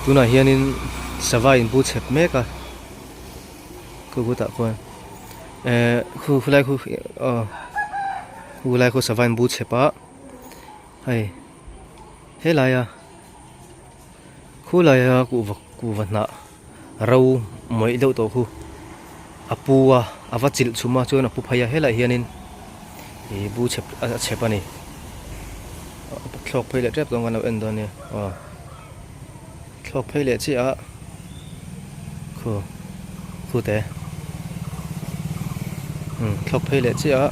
Tunah hianin sava in bu chhep mek a khu khutah khuan ehh khu khulai khu aw khulai khu sava in bu chhep a hei helaia khulaia kuhva kuhva hnah ro mawih deuh tawh khu a pu a a va chilh chhum a chuan a pu phei a helaiah hianin ih bu chhep a chhep a ni thlawk phei leh tep dawn kan lo en dawn nia aw thlawk phei leh chiah a khu khu te umm thlawk phei leh chiah a.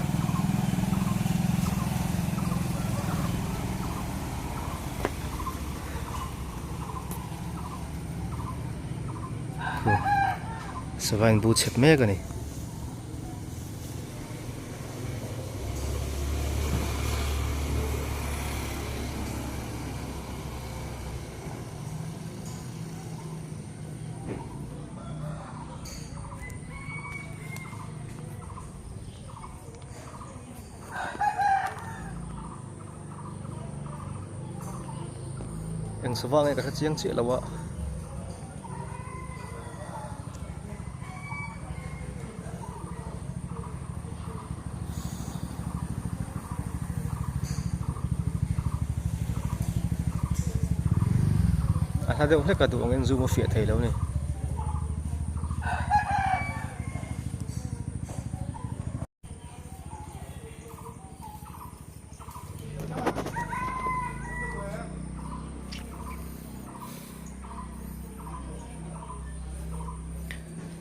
Sava in bu chhep mek a ni. Eng sava nge ka hre chiang chiah lo a. A hla deuh hlek a duh angin zoom a fiah thei lo a ni.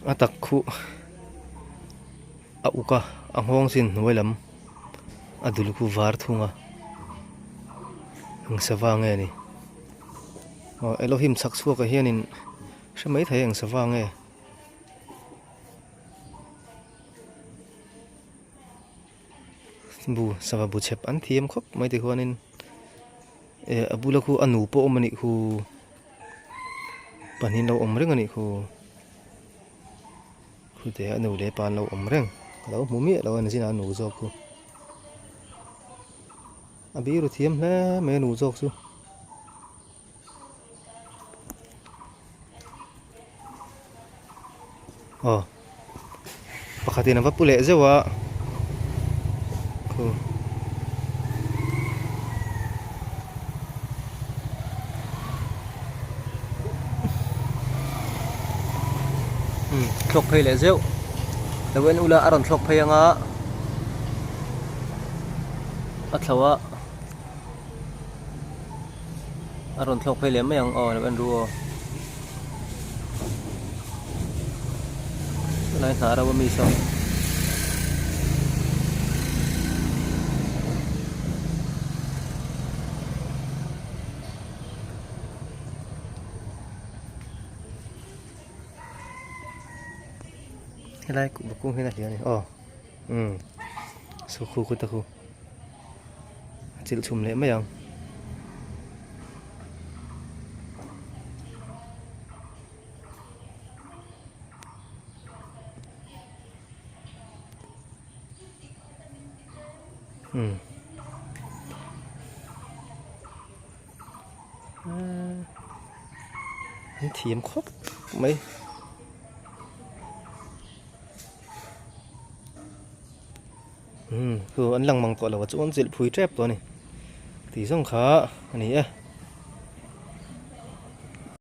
A tak khuh a uk a a nghawng chin hnuai lam a dul khu var thung a eng sava nge ni aw Elohim chhak chhuak ah hianin hre mai thei eng sava nge. Bu sava bu chhep an thiam khawp mai tikhuanin eh a bula khu a nu pawh a awm a nih khu pahnih an lo awm reng a nih khu khute a nu leh a pa an lo awm reng ka lo hmu miah lo a ni zinah a nu zawk khu a biru thiam hle mai a nu zawk chu. Aw pakhatin a va pu leh zeuh a khu umm thlawk phei leh zeuh lo en ula a rawn thlawk phei anga a thlo a. A rawn thlawk phei leh mai ang aw lo en ru aw. Tunah hi hnah rauh a mi saw. Helai kung hian a hliah a ni aw umm saw khu khu ta khu. A chilh chhum leh mai ang. Umm. An thiam khawp mai. Umm chu an lang mang tawh lo a chuan chilh phui tep tawh a ni tih zawng kha a ni e.